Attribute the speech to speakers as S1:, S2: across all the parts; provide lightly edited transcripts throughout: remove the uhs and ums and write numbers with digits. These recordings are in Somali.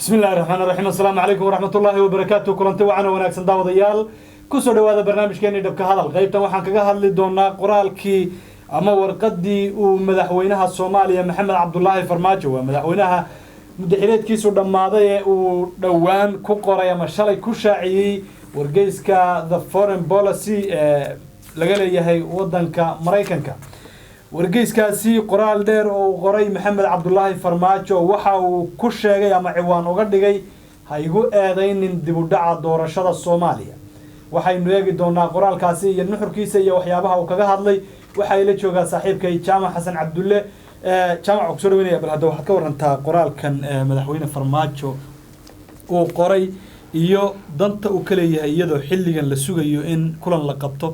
S1: Bismi illahi raxmaan raxiim. Assalaamu calaykum waraxmat ullaahi wabarakaatu. Kulanti wacan oo wanaagsan, daawadayaal, kusoo dhawaada barnaamijkeeni Dhabka Hadal. Qaybtan waxaan kaga hadli doonaa qoraalkii ama warqadii uu madaxweynaha Soomaaliya, Maxamed Cabdulaahi Farmaajo, waa madaxweynaha muddaxileedkiisu dhammaaday, ee uu dhowaan ku qoray ama shalay ku shaaciyey wargeyska The Foreign Policy ee laga leeyahay wadanka Maraykanka. Wargeyskaasi qoraal dheer oo uu qoray Maxamed Cabdulaahi Farmaajo waxa uu ku sheegay ama ciwaan uga dhigay "Ha igu eedaynin dib u dhaca doorashada Soomaaliya". Waxaynu eegi doonaa qoraalkaasi iyo nuxurkiisa iyo waxyaabaha uu kaga hadlay. Waxaa ila joogaa saaxiibkay Jaamac Xasan Cabdulle. Jaamac, waa kusoo dhaweynaya. Bal hadda waxaad ka warantaa qoraalkan madaxweyne Farmaajo uu qoray iyo danta uu ka leeyahay, iyadoo xilligan la sugayo in kulan la qabto,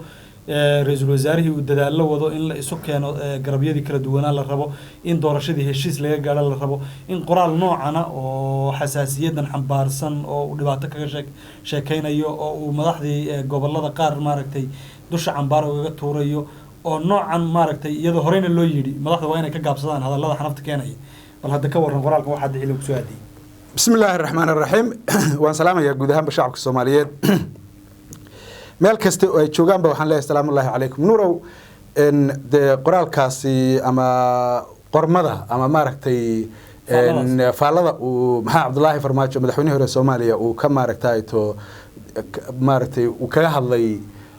S1: ra-iisul wasaarihii uu dadaallo wado in la isu keeno garabyadii kala duwanaa la rabo, in doorashadii heshiis laga gaadho la rabo, in qoraal noocana oo xasaasiyadan xambaarsan oo uu dhibaato kaga sheekeynayo oo uu madaxdii gobolada qaar, maaragtay, dusha cambaar ugaga tuurayo, oo noocan, maaragtay, iyadoo horeyna loo yidhi madaxda waa inay ka gaabsadaan hadallada xanafta keenaya. Bal hadda ka warran qoraalkan waxaa xilli kusoo aadiyey?
S2: Bismi illaahi raxmaan raxiim. Waan salaamayaa guud ahaanba shacabka Soomaaliyeed meel kasta oo ay joogaanba. Waxaan leeyahay salaamu ullaahi calaykum. Nuurow, dee qoraalkaasi ama qormada ama, maaragtay, faallada uu Maxamed Cabdulaahi Farmaajo, madaxweynihii hore Soomaaliya, uu ka, maaragtay, to maaragtay, uu kaga hadlay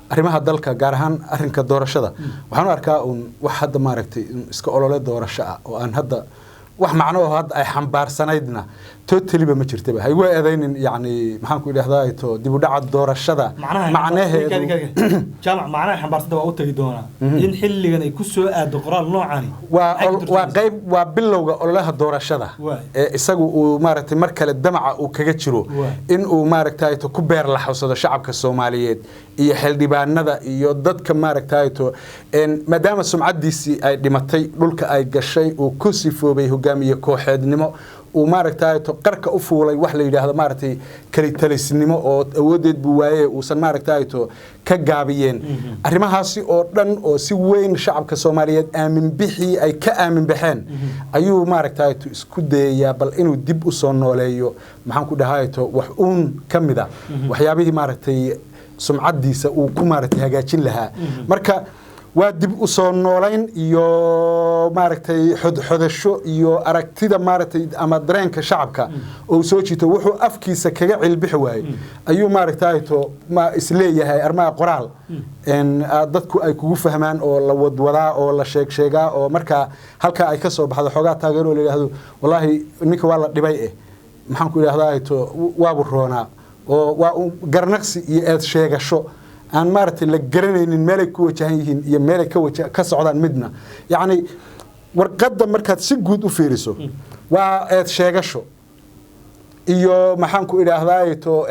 S2: arrimaha dalka, gaar ahaan arrinka doorashada, waxaan u arkaa uun wax hadda, maaragtay, iska olole doorasho ah oo aan hadda wax macno oo hadda ay xambaarsanaydna totally-ba ma jirtaba. Ha igu eedaynin, yacni, maxaan ku idhahdaa, to dib u dhaca doorashada macnaheedu.
S1: Jaamac, macnaha xambaarsada waa u tagi doonaa. In xilligan ay ku soo aado qoraal noocani
S2: waa waa qayb, waa bilowga ololaha doorashada ee isagu uu, maaragtay, mar kale damaca uu kaga jiro in uu, maaragtay, to ku beer laxawsado shacabka Soomaaliyeed iyo xildhibaanada iyo dadka, maaragtay, to maadaama sumcadiisii ay dhimatay, dhulka ay gashay, uu ku sifoobay hogaamiye kooxeednimo, uu, maaragtay, to qarka u fuulay wax la yidhaahdo, maaragtay, kalitalisnimo oo awoodeed buu waaye uusan, maaragtay, to ka gaabiyeen arrimahaasi oo dhan, oo si weyn shacabka Soomaaliyeed aamin bixii ay ka aamin baxeen, ayuu, maaragtay, to isku dayayaa bal inuu dib u soo nooleeyo, maxaan ku dhahay, to wax uun ka mid a waxyaabihii, maaragtay, sumcadiisa uu ku, maaragtay, hagaajin lahaa. Marka waa dib u soo noolayn iyo, maaragtay, xodxodasho iyo aragtida, maaragtay, ama dareenka shacabka oo soo jiito. Wuxuu afkiisa kaga cilbixi waayey ayuu, maaragtay, to ma isleeyahay arrimaha qoraal dadku ay kugu fahmaan oo la wadwadaa oo la sheeg sheegaa, oo markaa halkaa ay ka soo baxdo xoogaa taageero oo la yidhaahdo, "Wallaahi ninka waa la dhibay." Maxaan ku idhahdaa, to waabu roonaa oo waa garnaqsi iyo eed sheegasho aan, maaragtay, la garanaynin meelay ku wajahan yihiin iyo meelay ka socdaan midna. Yacni, warqadda markaad si guud u fiiriso, waa eed sheegasho iyo, maxaan ku idhaahdaa, to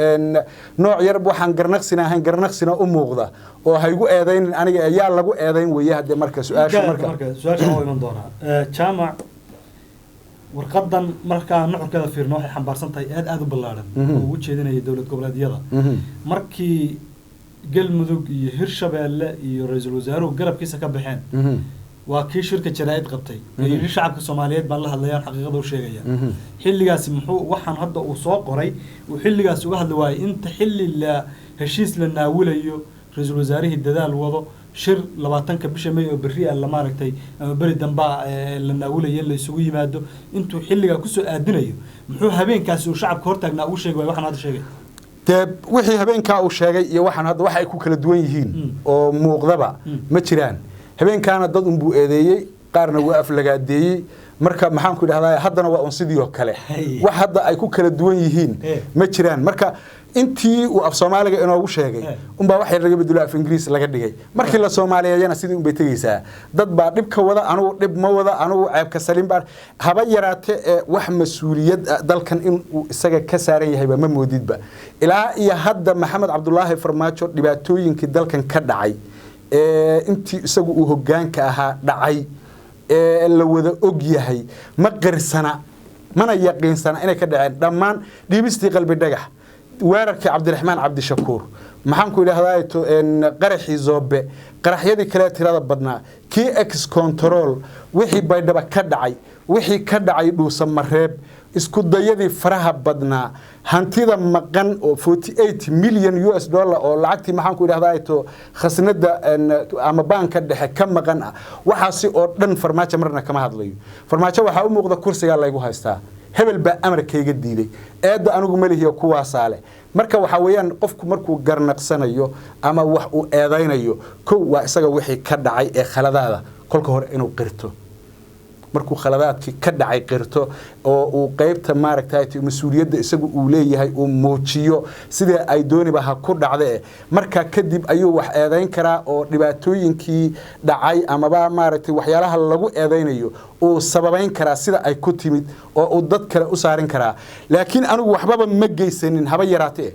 S2: nooc yar waxaan garnaqsina ahayn, garnaqsina u muuqda oo ha igu eedaynin aniga, yaa lagu eedayn weeye haddee marka su-aashu.
S1: Marka su-aasha oo iman doonaa, Jaamac, warqadan markaa nuxurkeeda fiirno, waxay xambaarsan tahay aad aada u ballaaran oo ugu jeedinaya dowlad goboleedyada. Markii Galmudug iyo Hirshabeelle iyo ra-iisul wasaaruhu garabkiisa ka baxeen, waa kii shirka jaraa'id qabtay ee yidhi, "Shacabka Soomaaliyeed baan la hadlayaan, xaqiiqada u sheegaya." Xilligaasi muxuu waxaan hadda uu soo qoray uu xilligaasi uga hadli waayey, inta xilli la heshiis la naawilayo, ra-iisul wasaarihii dadaal wado, shir 20-ka bisha May oo berri ah la, maaragtay, ama beri dambaa la naawilaya in la isugu yimaado, intuu xilligaa kusoo aadinayo, muxuu habeenkaasi uu shacabka hortaagnaa ugu sheegi waay waxaan hadda sheegay?
S2: Dee wixii habeenkaa uu sheegay iyo waxaan hadda wax ay ku kala duwan yihiin oo muuqdaba ma jiraan. Habeenkaana dad unbuu eedeeyey, qaarna waa aflagaadeeyey. Marka, maxaan ku idhahdaa, haddana waa un sidii oo kale. Wax hadda ay ku kala duwan yihiin ma jiraan. Marka intii uu af Soomaaliga inoogu sheegay unbaa wax yar laga bedelo, af Ingiriis laga dhigay. Markii la soomaaliyeeyana sidii unbay tegeysaa. Dad baa dhib ka wada, anugu dhib ma wada, anugu ceebka salim baa haba yaraate ee wax mas-uuliyad ah dalkan in uu isaga ka saaran yahayba ma moodidba. Ilaa iyo hadda Maxamed Cabdulaahi Farmaajo dhibaatooyinkii dalkan ka dhacay ee intii isagu uu hoggaanka ahaa dhacay ee la wada og yahay ma qirsana mana yaqiinsana inay ka dhaceen. Dhammaan dhiibistii Qalbi Dhagax, weerarkii Cabdiraxmaan Cabdishakuur, maxaan ku idhahdaa, qaraxii Zoobe, qaraxyadii kale tirada badnaa, kii ex control, wixii Baydhaba ka dhacay. Wixii ka dhacay Dhuusamareeb, isku dayadii faraha badnaa, hantida maqan oo 48 milyan US dollar oo lacagtii, maxaan ku idhahdaa, to khasnada ama baanka dhexe ka maqan ah, waxaasi oo dhan Farmaajo marna kama hadlayo. Farmaajo waxaa u muuqda kursigaa laygu haystaa, hebel baa amarkayga diiday, eedda anigu malihiyo kuwaasaa leh. Marka waxaa weeyaan, qofku markuu garnaqsanayo ama wax uu eedaynayo, kow waa isaga wixii ka dhacay ee khaladaada kolka hore inuu qirto. Markuu khaladaadkii ka dhacay qirto oo uu qeybta maaragtay mas-uuliyadda isagu uu leeyahay uu muujiyo, sidee ay dooniba ha ku dhacde, markaa kadib ayuu wax eedayn karaa oo dhibaatooyinkii dhacay amaba maaragtay waxyaalaha lagu eedaynayo uu sababayn karaa sida ay ku timid oo uu dad kale u saarin karaa. Laakiin anigu waxbaba ma geysanin haba yaraatee,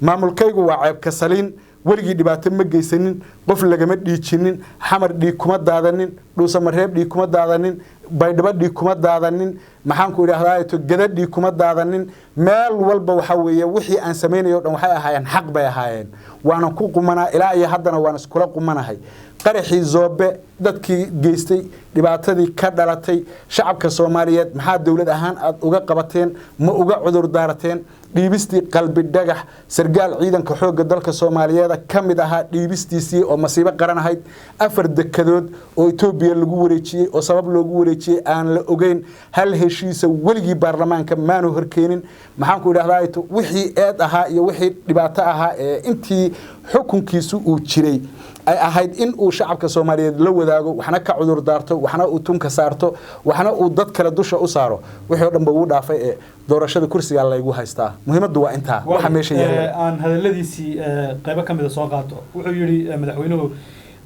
S2: maamulkaygu waa ceebka saliin, weligii dhibaato ma geysanin, qof lagama dhiijinin, Xamar dhiig kuma daadanin, Dhuusamareeb dhiig kuma daadanin, Baydhabo dhiig kuma daadanin, maxaan ku idhahdaa, Gada dhiig kuma daadanin. Meel walba waxa weeye wixii aan samaynayo o dhan waxay ahaayeen xaq bay ahaayeen, waanan ku qumanaa, ilaa iyo haddana waan iskula qumanahay. Qaraxii Zoobe dadkii geystay, dhibaatadii ka dhalatay, shacabka Soomaaliyeed maxaa dowlad ahaan aad uga qabateen? Ma uga cudur daarateen? Dhiibistii Qalbi Dhagax, sargaal ciidanka xoogga dalka Soomaaliyeed ka mid ahaa, dhiibistiisii oo masiibo qaran ahayd, 4 dekadood oo Itoobiya lagu wareejiyey oo sabab loogu wareejiyey aan la ogeyn, hal heshiisa weligii baarlamaanka maanu horkeenin. Maxaan ku idhahdaa, wixii eed ahaa iyo wixii dhibaato ahaa ee intii xukunkiisu uu jiray ay ahayd in uu shacabka Soomaaliyeed la wadaago, waxna ka cudur daarto, waxna uu tunka saarto, waxna uu dad kale dusha u saaro, wixii oo dhan ba wuu dhaafay. Ee doorashada kursigaa laygu haystaa, muhiimaddu waa intaa waxa meesha yaalla.
S1: Aan hadaladiisii qaybo ka mida soo qaato. Wuxuu yidhi madaxweynuhu,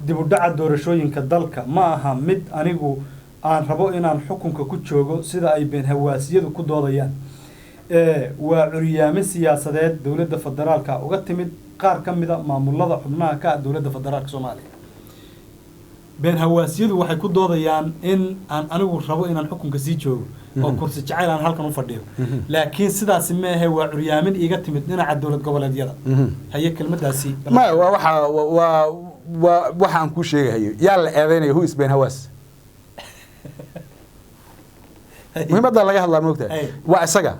S1: dib u dhaca doorashooyinka dalka ma aha mid anigu aan rabo inaan xukunka ku joogo sida ay beenhawaasiyadu ku doodayaan, waa curyaamin siyaasadeed dowladda federaalka uga timid qaar ka mida maamulada xubnaha ka ah dowladda federaalka Soomaaliya. Beenhawaasiyadu waxay ku doodayaan in aan anigu rabo inaan xukunka sii joogo oo kursi jacayl aan halkan u fadhiyo, laakiin sidaasi maahe, waa curyaamin iiga timid dhinaca dowlad goboleedyada. Haye, kelmadaasi.
S2: Ma waa waxa waa waxa aan kuu sheegahayo. Yaa la eedeynaya? Who is been hawaas? Muhiimadda laga hadlaa, moogtahay, waa isaga.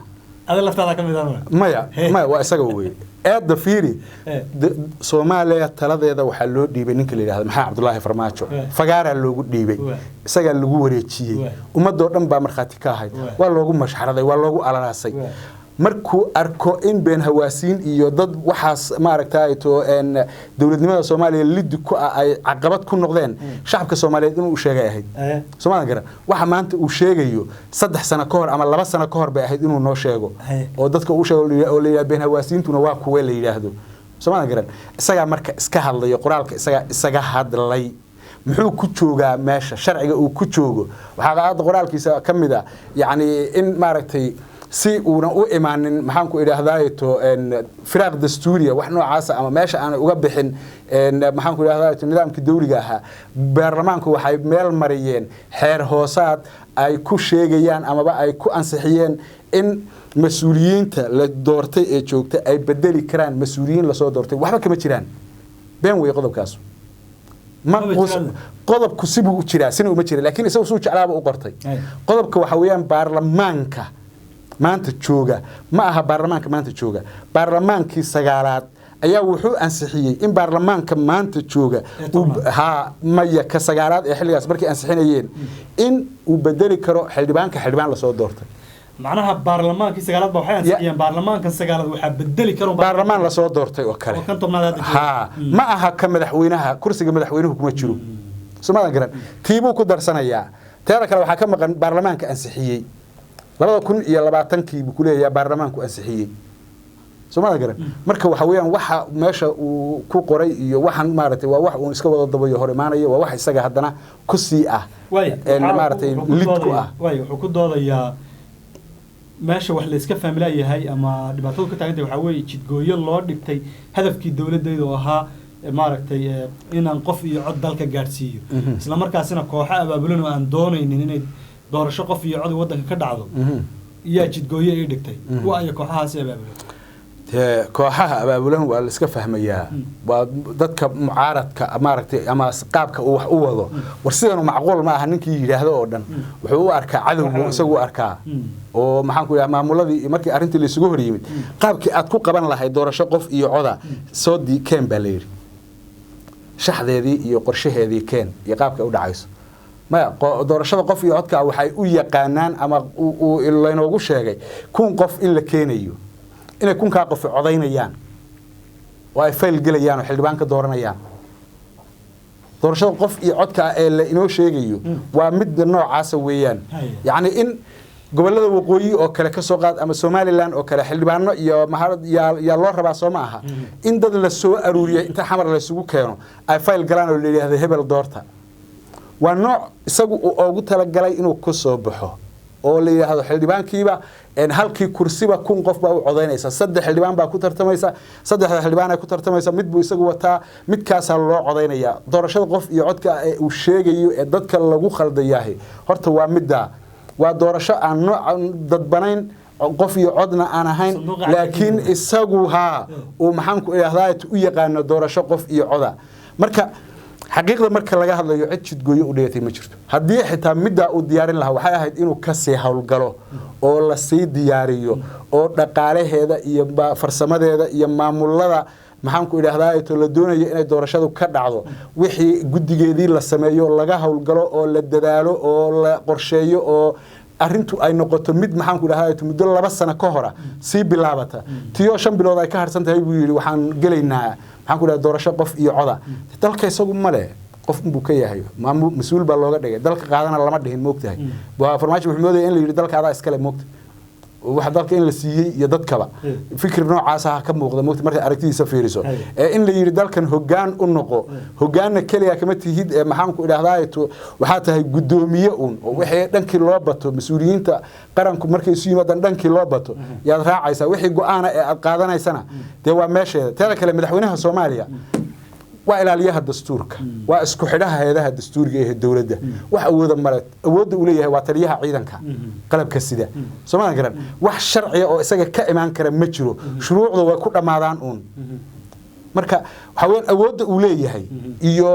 S1: Ada laftaada ka mid ah?
S2: Maya, maya, waa isaga wey eedda. Fiiri, Soomaaliya taladeeda waxaa loo dhiibay ninka la yidhahdo Maxamed Cabdulaahi Farmaajo. Fagaaraa loogu dhiibay, isagaa lagu wareejiyey, ummadoo dhan baa markhaati ka ahayd, waa loogu mashxaraday, waa loogu alalaasay. Markuu arko in been hawaasiin iyo dad waxaas maaragtay to dowladnimada Soomaaliya lidi ku ah ay caqabad ku noqdeen, shacabka Soomaaliyeed inuu u sheegay ahayd. Soomaalia garan waxa maanta uu sheegayo 3 sano ka hor ama 2 sano ka hor bay ahayd inuu noo sheego oo dadka uu sheego oo la yidhahdo been hawaasiintuna waa kuwe la yidhaahdo. Soomaalia garan isagaa marka iska hadlayo, qoraalka isagaa isaga hadlay. Muxuu ku joogaa meesha? Sharciga uu ku joogo waxaa aad qoraalkiisa ka mid ah, yacni in maaragtay si uunan u imaanin, maxaan ku idhaahdaa, to firaaq dastuuriya wax noocaasa ama meesha aanay uga bixin, maxaan ku idhahdaa, to nidaamkii dawliga ahaa, baarlamaanku waxay meel mariyeen xeer hoosaad ay ku sheegayaan amaba ay ku ansixiyeen in mas-uuliyiinta la doortay ee joogta ay bedeli karaan mas-uuliyiin lasoo doortay. Waxba kama jiraan, been wey qodobkaas. Ma qodobku sibuu u jiraa, sina uma jira, laakiin isagu suu jeclaaba u qortay. Qodobka waxa weeyaan baarlamaanka maanta jooga, ma aha baarlamaanka maanta jooga, baarlamaankii sagaalaad ayaa wuxuu ansixiyey in baarlamaanka maanta jooga, ha maya, ka sagaalaad ee xilligaas markay ansixinayeen, in uu bedeli karo xildhibaanka xildhibaan lasoo doortay.
S1: Macnaha baarlamaankii sagaalaad ba waxay ansixiyeen baarlamaankan sagaalaad waxaa bedeli karo
S2: baarlamaan lasoo doortay oo kale
S1: oo kan tobnaad hadda.
S2: Ha, ma aha ka madaxweynaha, kursiga madaxweynuhu kuma jiro. Somadan garan tiibuu ku darsanayaa. Teeda kale waxaa ka maqan baarlamaanka ansixiyey 2020-kii buu kuleeyahay baarlamaanku ansixiyey. Soomada garan marka waxa weeyaan waxa meesha uu ku qoray iyo waxaan maaragtay waa wax uun iska wada dabayo hor imaanayo, waa wax isaga haddana ku sii ah maaragtay lid ku ah.
S1: Waay, wuxuu ku doodayaa meesha wax la iska fahmi laayahay ama dhibaatadu ka taagantay waxaa weeye jidgooyo loo dhigtay hadafkii dowladayda oo ahaa maaragtay inaan qof iyo cod dalka gaadhsiiyo, isla markaasina kooxo abaabulan oo aan doonaynin inay doorasho qof iyo cod waddanka ka dhacdo iyaa jidgooyo ii dhigtay. Kuwa ayo kooxahaasi abaabulan?
S2: Kooxaha abaabulan waa la iska fahmayaa, waa dadka mucaaradka maaragtay ama qaabka uu wax u wado. War sidanu macquul ma aha ninkii yidhaahdo oo dhan wuxuu u arkaa cadowgu, isagu u arkaa oo maxaan ku idhaha maamuladii markii arrintii la isugu hor yimid qaabkii aad ku qaban lahayd doorasho qof iyo coda soo dii keen baa la yidhi, shaxdeedii iyo qorshaheedii keen iyo qaabka u dhacayso. Maya, doorashada qof iyo codka waxay u yaqaanaan ama laynoogu sheegay 1000 qof in la keenayo, inay 1000-kaa qof codaynayaan oo ay fayl gelayaan oo xildhibaan ka dooranayaan. Doorashada qof iyo codka ee la inoo sheegayo waa midda noocaasa weeyaan. Yacni in gobollada waqooyi oo kale ka soo qaad ama Somaliland oo kale xildhibaano iyo yaa loo rabaa, soo ma aha in dad la soo aruuriyay inta Xamar la isugu keeno ay fayl galaan oo la yidhaahdo hebel doorta. Waa nooc isagu uu ugu talagalay inuu ku soo baxo oo la yidhaahdo xildhibaankiiba halkii kursiba 1000 qof baa u codaynaysa, 3 xildhibaan baa ku tartamaysa, 3-da xildhibaan ay ku tartamaysa mid buu isagu wataa, midkaasaa loo codaynayaa. Doorashada qof iyo codka ee uu sheegayo ee dadka lagu khaldayahay horta waa middaa, waa doorasho aan nooc dadbanayn, qof iyo codna aan ahayn, laakiin isagu haa uu maxaan ku idhaahdaa u yaqaano doorasho qof iyo coda. Marka xaqiiqda marka laga hadlayo cid jidgooyo u dhigatay ma jirto. Haddii xitaa middaa uu diyaarin lahaa waxay ahayd inuu kasii howlgalo oo la sii diyaariyo oo dhaqaalaheeda iyo farsamadeeda iyo maamulada maxaan ku idhaahdaa to la doonayo inay doorashadu ka dhacdo wixii guddigeedii la sameeyo, laga howlgalo oo la dadaalo oo la qorsheeyo oo arrintu ay noqoto mid maxaan ku idhahdaa muddo 2 sano ka hora sii bilaabata. Tiyoo 5 bilood ay ka harsan tahay buu yidhi waxaan gelaynaa maxaan ku idhahdaa doorasho qof iyo coda. Dalka isagu male, qof unbuu ka yahay maamul, mas-uul baa looga dhigay, dalka qaadana lama dhihin. Moogtahay Farmaajo wuxuu moodaya in la yidhi dalka adaa iskale, moogta waxa dalka in la siiyey iyo dadkaba fikir noocaas ah ka muuqda, moogta marka aragtidiisa fiiriso ee in la yidhi dalkan hoggaan u noqo, hoggaanna keliya kama tihid ee maxaan ku idhahdaa waxaa tahay guddoomiye uun oo wixii dhankii loo bato mas-uuliyiinta qaranku markay isu yimaadaan dhankii loo bato yaad raacaysaa, wixii go-aana ee aad qaadanaysana dee waa meesheeda. Teeda kale madaxweynaha Soomaaliya waa ilaaliyaha dastuurka, waa isku xidhaha hay'adaha dastuuriga ee dowladda, wax awooda male. Awoodda uu leeyahay waa taliyaha ciidanka qalabka sida, Soomaaliya garan wax sharciya oo isaga ka imaan kara ma jiro, shuruucda way ku dhammaadaan uun. Marka waxa weeyaan awoodda uu leeyahay iyo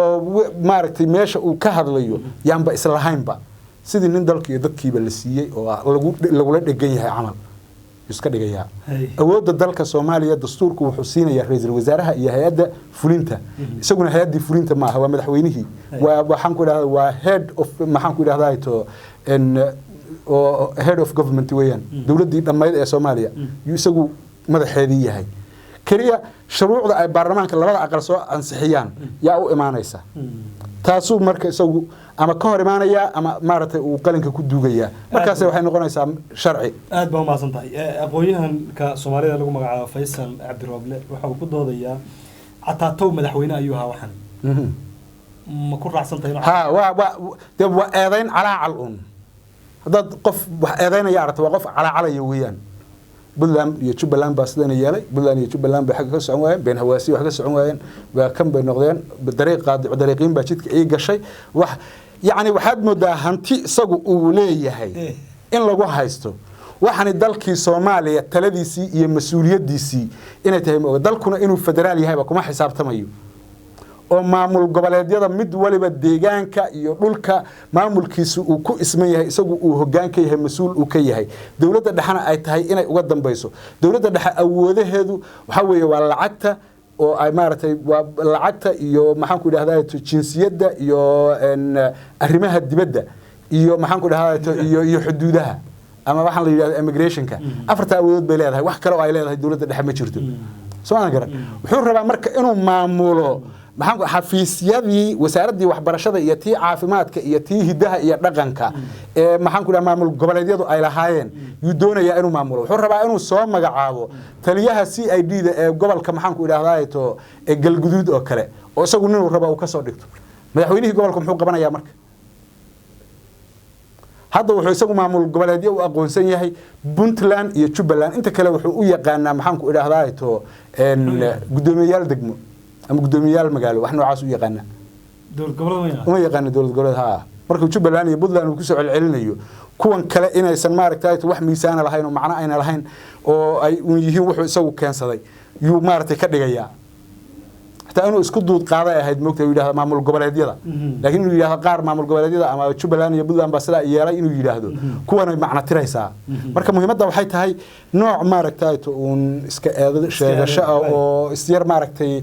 S2: maaragtay meesha uu ka hadlayo yaanba islahaynba, sidii nin dalka iyo dadkiiba la siiyey oo lagula dhegan yahay camal iska dhigayaa. Awoodda dalka Soomaaliya dastuurku wuxuu siinayaa ra'iisul wasaaraha iyo hay'adda fulinta, isaguna hay'addii fulinta maaha, waa madaxweynihii, waa waxaan ku idhahdaa waa head of maxaan ku idhahdaa to oo head of government weeyaan, dowladdii dhammayd ee Soomaaliya yuu isagu madaxeedii yahay. Keliya shuruucda ay baarlamaanka labada aqal soo ansixiyaan yaa u imaanaysa, taasuu marka isagu ama ka hor imaanayaa ama maaragtay uu qalinka ku duugayaa, markaas waxay noqonaysaa sharci.
S1: Aad baa umahadsan tahay. Aqoon-yahanka Soomaalida lagu magacaabo Faysal Cabdirooble waxa uu ku doodayaa cataatow madaxweyne ayuu ahaa, waxan ma ku raacsan tahay?
S2: Ha, waa dee waa eedayn calaacal un. Haddaad qof wax eedaynaya aragto waa qof calaacalaya weeyaan. Puntland iyo Jubbaland baa sidana yeelay, Puntland iyo Jubbaland bay xagga ka socon waayeen, been hawaasi wax ka socon waayeen, waa kan bay noqdeen dariiqiin baa jidka ii gashay. Wax yacni waxaad moodaa hanti isagu uu leeyahay in lagu haysto, waxani dalkii Soomaaliya taladiisii iyo mas-uuliyaddiisii inay tahay ma oga. Dalkuna inuu federaal yahayba kuma xisaabtamayo oo maamul goboleedyada mid waliba deegaanka iyo dhulka maamulkiisu uu ku isman yahay isagu uu hoggaan ka yahay, mas-uul uu ka yahay, dowladda dhexena ay tahay inay uga dambayso. Dowladda dhexe awoodaheedu waxaa weeye waa lacagta oo ay maaragtay waa lacagta iyo maxaan ku idhahdaa jinsiyadda iyo arrimaha dibadda iyo maxaan ku idhahdaa iyo xuduudaha ama waxaan la yidhahda immigrationka. 4-ta awoodood bay leedahay, wax kale oo ay leedahay dowladda dhexe ma jirto. Soo ma garan? Wuxuu rabaa marka inuu maamulo maxaan xafiisyadii wasaaraddii waxbarashada iyo tii caafimaadka iyo tii hiddaha iyo dhaqanka ee maxaan ku dhaha maamul goboleedyadu ay lahaayeen yuu doonayaa inuu maamulo. Wuxuu rabaa inuu soo magacaabo taliyaha CID da ee gobolka maxaan ku idhahdaa to ee Galguduud oo kale oo isagu ninuu raba uu ka soo dhigto. Madaxweynihii gobolka muxuu qabanayaa marka? Hadda wuxuu isagu maamul goboleedyo u aqoonsan yahay Puntland iyo Jubbaland, inta kale wuxuu u yaqaanaa maxaan ku idhahdaa to guddoomiyeyaal degmo ama guddoomiyeyaal magaalo, wax noocaas u yaqaana.
S1: Dowlad goboleed
S2: uma yaqaano dowlad goboleed. Ha, Markuu Jubbaland iyo Puntland uu kusoo celcelinayo, kuwan kale inaysan maaragtay wax miisaana lahayn oo macno ayna lahayn oo ay un yihiin wuxuu isagu keensaday yuu maaragtay ka dhigayaa. Xataa inuu isku duud qaaday ahayd, moogta, uu yidhahdo maamul goboleedyada, laakiin inuu yidhahdo qaar maamul goboleedyada ama Jubbaland iyo Puntland baa sidaa yeelay inuu yidhaahdo, kuwanay macno tiraysaa. Marka muhiimadda waxay tahay nooc maaragtay uun iska eedo sheegasho ah oo isyar maaragtay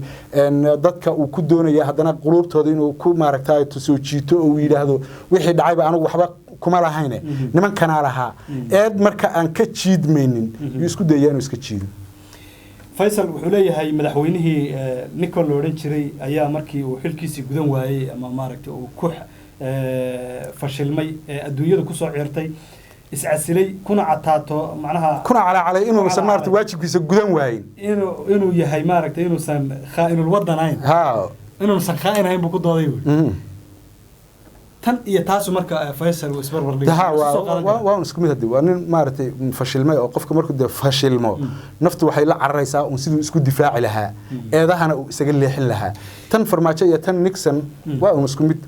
S2: dadka uu ku doonaya haddana quluubtooda inuu ku maaragtay soo jiito oo uu yidhaahdo wixii dhacayba anigu waxba kuma lahayne, nimankanaa lahaa eed. Marka aan ka jiidmaynin yuu isku dayaya inuu iska jiido.
S1: Faysal wuxuu leeyahay madaxweynihii Nicol la odhan jiray ayaa markii uu xilkiisii gudan waayey ama maaragtay uu ku fashilmay ee adduunyada kusoo ciirtay, iscasilay, kuna cataato macnaha
S2: kuna calaacalay inuusan maaragtay waajibkiisa gudan waayin.
S1: Inuu yahay maaragtay inuusan khaa'inul wadan ahayn, inuusan khaa'in ahayn buu ku dooday buuri. Tan iyo taasu marka Faysal uu isbarbar dhigay.
S2: Ha, waa un isku mid. Hadii waa nin maaragtay fashilmay oo qofka markuu dee fashilmo naftu waxay la cararaysaa un siduu isku difaaci lahaa, eedahana uu isaga leexin lahaa. Tan Farmaajo iyo tan Nixon waa un isku mid.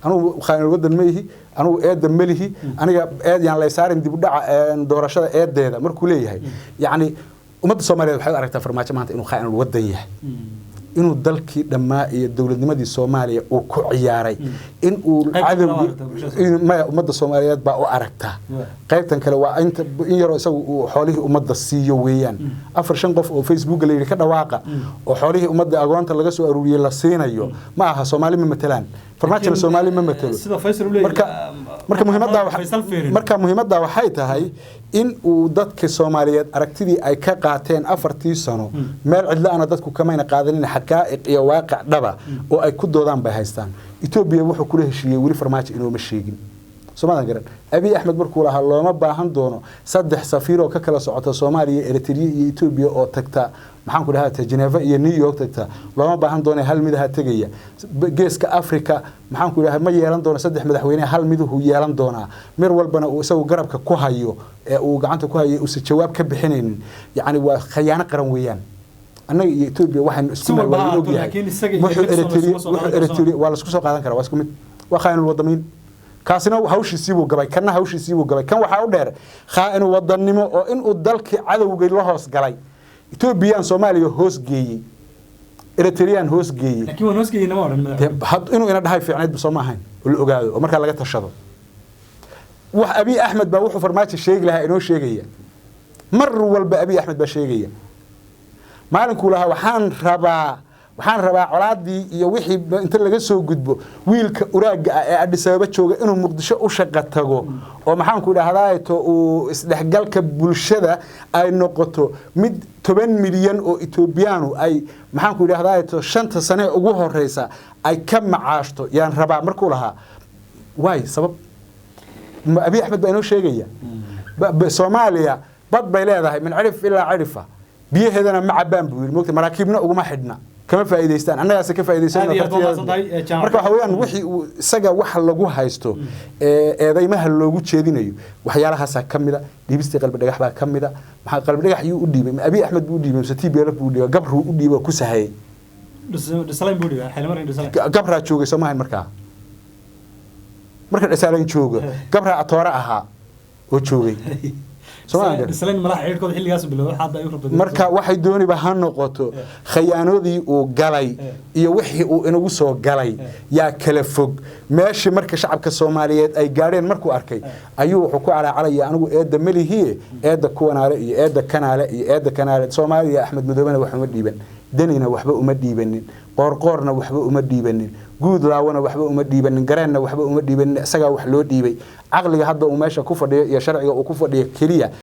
S2: Anugu khaa'inul wadan ma ihi, anugu eedda ma lihi, aniga eed yaan lay saarin dib u dhaca doorashada eedeeda markuu leeyahay. Yacni ummadda Soomaaliyeed waxay u aragtaa Farmaajo maanta inuu khaa'inul wadan yahay, inuu dalkii dhammaa iyo dowladnimadii Soomaaliya uu ku ciyaaray, in uu cadowgii maya. Ummadda Soomaaliyeed baa u aragtaa. Qaybtan kale waa inta in yaroo isagu uu xoolihii ummadda siiyo weeyaan, afar shan qof oo Facebooka la yidhi ka dhawaaqa oo xoolihii ummadda agoonta laga soo aruuriyey la siinayo. Ma aha, Soomaali ma matelaan, Farmaajona Soomaali ma matelo. Marka marka muhiimadda waxay tahay in uu dadka Soomaaliyeed aragtidii ay ka qaateen 4-tii sano meel cidla-ana dadku kamayna qaadanin, xaqaa'iq iyo waaqic dhaba oo ay ku doodaan bay haystaan. Etoobiya wuxuu kula heshiiyey weli Farmaajo inooma sheegin, soomaadan garan. Abiy Axmed markuu lahaa looma baahan doono saddex safiir oo ka kala socota Soomaaliya, Eritrea iyo Etoobiya oo tagta, maxaan ku dhahaa, Geneva iyo New York tagta, looma baahan doono, hal midaha tegaya. Geeska Africa, maxaan ku dhahaa, ma yeelan doono saddex madaxweyne, hal miduhu yeelan doonaa, mir walbana uu isagu garabka ku hayo ee uu gacanta ku hayo uusan jawaab ka bixinaynin. Yacni waa khayaano qaran weeyaan. Annaga iyo Etoobiya waxaynu isku ogyahay wuxuu Eritrea waa laisku soo qaadan karaa, waa isku mid, waa khaa'inul wadamiin. Kaasina hawshiisii buu gabay, kanna hawshiisii buu gabay. Kan waxaa u dheer khaa'inu wadannimo oo inuu dalkii cadowgay la hoos galay, Etoobiyaan Soomaaliya hoos geeyey, Eritreyaan hoos geeyey.
S1: Laakiin waan hoos geeyey nama odhan madaxweyne.
S2: Inuu ina dhahay fiicnayd soo ma ahayn oo la ogaado oo markaa laga tashado. Wax Abiy Axmed baa wuxuu Farmaajo sheegi lahaa inoo sheegaya. Mar walba Abiy Axmed baa sheegaya. Maalinkuu lahaa waxaan rabaa colaadii iyo wixii inta laga soo gudbo, wiilka uraaga ah ee Addis Ababa jooga inuu Muqdisho u shaqo tago oo maxaan ku idhahdaa to uu isdhexgalka bulshada ay noqoto mid 10 milyan oo Etoobiyaanu ay, maxaan ku idhahdaa to, 5-ta sane ugu horeysa ay ka macaashto yaan rabaa markuu lahaa, waay sabab Abiy Axmed baa inoo sheegaya. Soomaaliya bad bay leedahay min cirif ilaa cirifa, biyaheedana ma cabaan buu yidhi, mogta, maraakiibna uguma xidhna, kama faa'iidaystaan, annagaase ka faa'iidaysan.
S1: Aad iyo aad baad mahadsantahay, Jaamac.
S2: Marka waxa weeyaan wixii uu isaga waxa lagu haysto ee eedeymaha loogu jeedinayo waxyaalahaasaa ka mida. Dhiibistii Qalbi Dhagax baa ka mida. Maxaa Qalbi Dhagax yuu u dhiibay? Ma Abiy Axmed buu u dhiibay mise TPLF buu u dhiibay? Gabruu u dhiibay oo ku sahayay.
S1: Dhisalayn buu dhigaa xilmarin Dhisalayn.
S2: Gabraa joogay soo maahayn markaa? Marka Dhisalayn joogo, Gabraa atoore ahaa oo joogay. Soo maahan garan?
S1: Dhisalayn malaha xiriirkooda xilligaas bilowday, waxa hadda ay u rabto.
S2: Marka waxay dooniba ha noqoto, khayaanadii uu galay iyo wixii uu inagu soo galay yaa kala fog. Meeshii marka shacabka Soomaaliyeed ay gaadheen markuu arkay ayuu wuxuu ku calaacalaya anigu eedda melihiye, eedda kuwanaale iyo eedda kanaale iyo eedda kanaale. Soomaaliya Axmed Madoobena wax uma dhiiban, Denina waxba uma dhiibanin, Qoorqoorna waxba uma dhiibanin, Guudlaawona waxba uma dhiibanin, Gareenna waxba uma dhiibanin. Isagaa wax loo dhiibay. Caqliga hadda uu meesha ku fadhiyo iyo sharciga uu ku fadhiyo keliya.